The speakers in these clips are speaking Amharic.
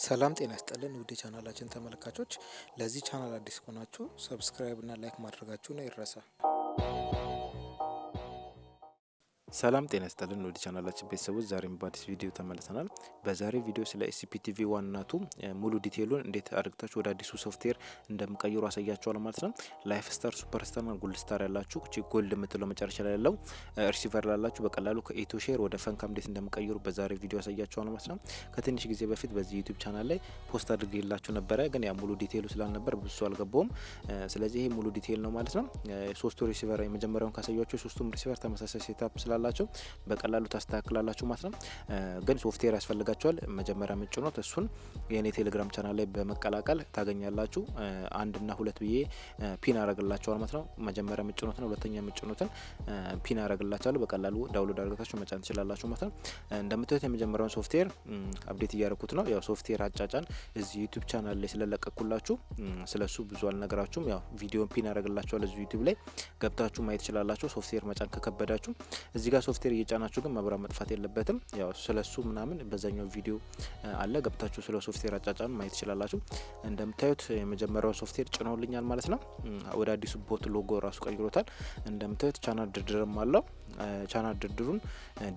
ሰላም ጤና ይስጥልን ውድ የቻናላችን ተመልካቾች፣ ለዚህ ቻናል አዲስ ከሆናችሁ subscribe እና like ማድረጋችሁን አይረሳ። ሰላም ጤና ይስጥልን ውድ ቻናላችን ቤተሰቦች፣ ዛሬም በአዲስ ቪዲዮ ተመልሰናል። በዛሬ ቪዲዮ ስለ SPTV 1 እና 2 ሙሉ detail ኡን እንዴት አድርጋችሁ ወደ አዲሱ ሶፍትዌር እንደምቀይሩ አሳያችኋለሁ ማለት ነው። Life Star፣ Super Star ና Gold Star ያላችሁ፣ እቺ gold የምትለው መጨረሻ ላይ ያለው receiver ላላችሁ በቀላሉ ከኢትዮ ሼር ወደ ፈንካም እንዴት እንደምቀይሩ በዛሬ ቪዲዮ አሳያችኋለሁ ማለት ነው። ከትንሽ ጊዜ በፊት በዚህ YouTube channel ላይ post አድርጌላችሁ ነበረ፣ ግን ያ ሙሉ detail ኡ ስላልነበር ብዙ ሰው አልገባውም። ስለዚህ ይሄ ሙሉ detail ነው ማለት ነው። ሶስቱ receiver የመጀመሪያውን ካሳያችሁ ሶስቱም receiver ተመሳሳይ setup ስላላቸው በቀላሉ ታስተካክላላችሁ ማለት ነው። ግን ሶፍትዌር ያስፈልጋቸዋል። መጀመሪያ ምጭኖት እሱን የእኔ ቴሌግራም ቻናል ላይ በመቀላቀል ታገኛላችሁ። አንድና ሁለት ብዬ pin አረግላችኋል ማለት ነው። መጀመሪያ ምጭኖትን፣ ሁለተኛ ምጭኖትን pin አረግላችኋለሁ። በቀላሉ download አድርጋችሁ መጫን ትችላላችሁ ማለት ነው። እንደምታዩት የመጀመሪያውን software update እያደረኩት ነው። ያው ሶፍትዌር አጫጫን እዚህ YouTube channel ላይ ስለለቀኩላችሁ ስለሱ ብዙ አልነግራችሁም። ያው ቪዲዮን pin አረግላችኋለሁ፣ እዚሁ YouTube ላይ ገብታችሁ ማየት ትችላላችሁ። ሶፍትዌር መጫን ከከበዳችሁ እዚህ ጋር ሶፍትዌር እየጫናችሁ ግን መብራት መጥፋት የለበትም። ያው ስለሱ ምናምን በዛኛው ቪዲዮ አለ፣ ገብታችሁ ስለ ሶፍትዌር አጫጫን ማየት ትችላላችሁ። እንደምታዩት የመጀመሪያው ሶፍትዌር ጭኖልኛል ማለት ነው። ወደ አዲሱ bot logo ራሱ ቀይሮታል። እንደምታዩት ቻናል ድርድርም አለው። ቻናል ድርድሩን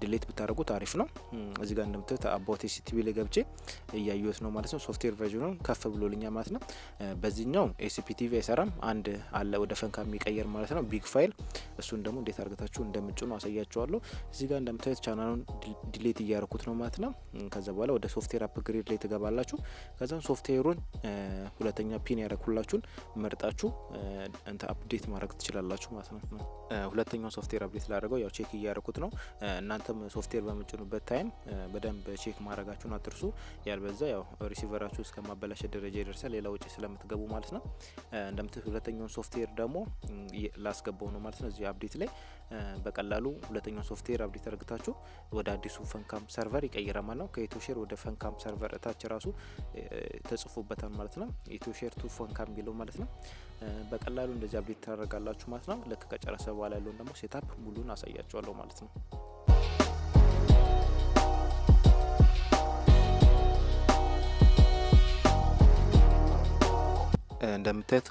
delete ብታደርጉት አሪፍ ነው። እዚህ ጋር እንደምታዩት about STB ላይ ገብቼ እያየሁት ነው ማለት ነው። Software version ኑን ከፍ ብሎልኛል ማለት ነው። በዚህኛው SPTV አይሰራም። አንድ አለ ወደ ፈንካም የሚቀየር ማለት ነው፣ big file። እሱን ደግሞ እንዴት አድርጋችሁ እንደምጭኑ አሳያችኋለሁ። እዚህ ጋር እንደምታዩት channel ኡን delete እያደረኩት ነው ማለት ነው። ከዛ በኋላ ወደ software upgrade ላይ ትገባላችሁ። ከዛም ሶፍትዌሩን ሁለተኛ pin ያደረኩላችሁን መርጣችሁ እንተ update ማድረግ ትችላላችሁ ማለት ነው። ሁለተኛው software update ላደርገው ያው check እያደረኩት ነው። እናንተም ሶፍትዌር በምጭኑበት time በደንብ check ማድረጋችሁን አትርሱ። ያልበዛ ያው receiver ኣችሁ እስከ ማበላሸት ደረጃ ይደርሳል፣ ሌላ ውጭ ስለምትገቡ ማለት ነው። እንደምታዩት ሁለተኛውን ሶፍትዌር ደግሞ ላስገባው ነው ማለት ነው። እዚህ update ላይ በቀላሉ ሁለተኛውን software update አድርጋችሁ ወደ አዲሱ ፈንካም server ይቀይራል ማለት ነው። ከኢትዮ ሼር ወደ ፈንካም server እታች ራሱ ተጽፎበታል ማለት ነው። ኢትዮ ሼር to ፈንካም ቢለው ማለት ነው። በቀላሉ እንደዚህ update ታደርጋላችሁ ማለት ነው። ልክ ከጨረሰ በኋላ ያለውን ደግሞ setup ሙሉን አሳያችኋለሁ ማለት ነው። እንደምታዩት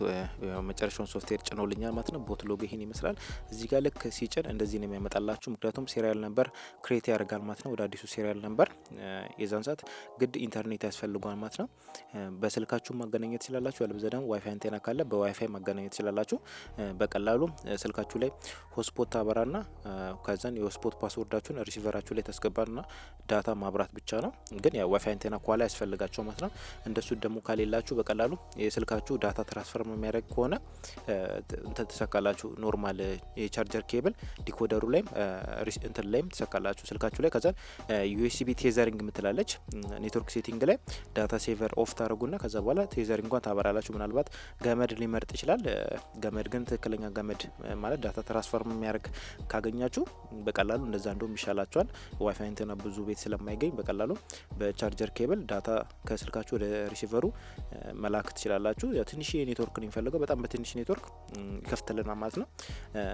መጨረሻውን ሶፍትዌር ጭኖልኛል ማለት ነው። Bot logo ይሄን ይመስላል። እዚህ ጋር ልክ ሲጭን እንደዚህ ነው የሚያመጣላችሁ። ምክንያቱም serial number create ያደርጋል ማለት ነው። ወደ አዲሱ serial number የዛን ሰዓት ግድ ኢንተርኔት ያስፈልጓል ማለት ነው። በስልካችሁ ማገናኘት ትችላላችሁ። ያለበለዚያ ደግሞ ዋይፋይ አንቴና ካለ በዋይፋይ ማገናኘት ትችላላችሁ። በቀላሉ ስልካችሁ ላይ hotspot ታበራና ከዛን የ hotspot password ኣችሁን receiver ኣችሁ ላይ ታስገባና data ማብራት ብቻ ነው። ግን ያው ዋይፋይ አንቴና ኳላ ያስፈልጋቸው ማለት ነው። እንደሱ ደግሞ ከሌላችሁ በቀላሉ የስልካችሁ data transfer የሚያደርግ ከሆነ እንትን ትሰካላችሁ። Normal የ charger cable decoder ኡ ላይም እንትን ላይም ትሰካላችሁ ስልካችሁ ላይ። ከዛ USB tethering የምትላለች network setting ላይ data saver off ታደርጉና ከዛ በኋላ tethering እንኳን ታበራላችሁ። ምናልባት ገመድ ሊመርጥ ይችላል። ገመድ ግን ትክክለኛ ገመድ ማለት data transfer የሚያደርግ ካገኛችሁ በቀላሉ እንደዛ እንደውም ይሻላችኋል። ዋይፋይ እንትና ብዙ ቤት ስለማይገኝ በቀላሉ በ charger cable data ከስልካችሁ ወደ receiver ኡ መላክ ትችላላችሁ። ያው ትንሽ ኔትወርክ ነው የሚፈልገው። በጣም በትንሽ ኔትወርክ ይከፍትልናል ማለት ነው።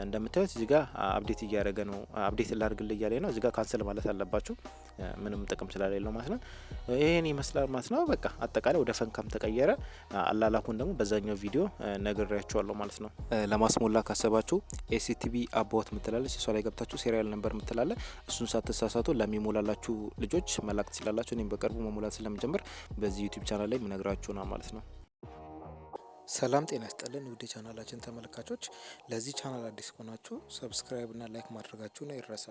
እንደምታዩት እዚህ ጋር update እያደረገ ነው። Update ላድርግልህ እያለ ነው። እዚህ ጋር cancel ማለት አለባችሁ ምንም ጥቅም ስለሌለው ማለት ነው። ይሄን ይመስላል ማለት ነው። በቃ አጠቃላይ ወደ ፈንካም ተቀየረ። አላላኩን ደግሞ በዛኛው ቪዲዮ ነግሬያችኋለሁ ማለት ነው። ለማስሞላ ካሰባችሁ STB about ምትላለች፣ እሷ ላይ ገብታችሁ serial number ምትላለ፣ እሱን ሳትሳሳቱ ለሚሞላላችሁ ልጆች መላክ ትችላላችሁ። እኔም በቅርቡ መሙላት ስለምጀምር በዚህ YouTube channel ላይ ምነግራችሁ ነው ማለት ነው። ሰላም ጤና ይስጥልን ውድ የቻናላችን ተመልካቾች፣ ለዚህ ቻናል አዲስ ከሆናችሁ subscribe እና like ማድረጋችሁን አይረሳ።